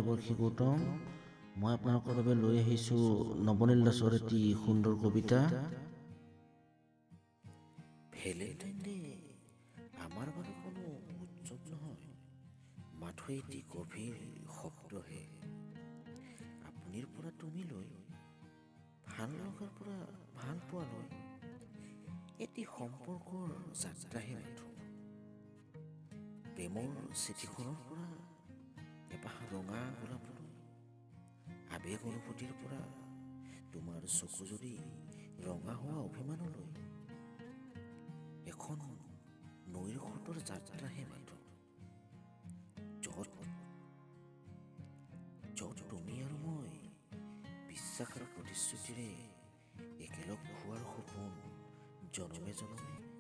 দেৱৰ্ষি গৌতম। মই আপোনালোকৰ বাবে লৈ আহিছোঁ নৱনীল দাসৰ এটি সুন্দৰ কবিতা। ভেলেণ্টাইন ডে আমাৰ বাবে কোনো উৎসৱ নহয়, মাথো এটি গভীৰ শব্দহে। আপুনিৰ পৰা তুমিলৈ, ভাল লগাৰ পৰা ভাল পোৱালৈ এটি সম্পৰ্কৰ যাত্ৰাহে মাথো। প্ৰেমৰ চিঠিখনৰ পৰা এপাহ ৰঙা গোলাপলৈ, আৱেগ অনুভূতিৰ পৰা তোমাৰ চকুযুৰি ৰঙা হোৱা অভিমানলৈ এখন নৈৰ সোঁতৰ যাত্ৰাহে মাথো। য'ত য'ত তুমি আৰু মই বিশ্বাস আৰু প্ৰতিশ্ৰুতিৰে একেলগ হোৱাৰ সপোন জনমে জনমে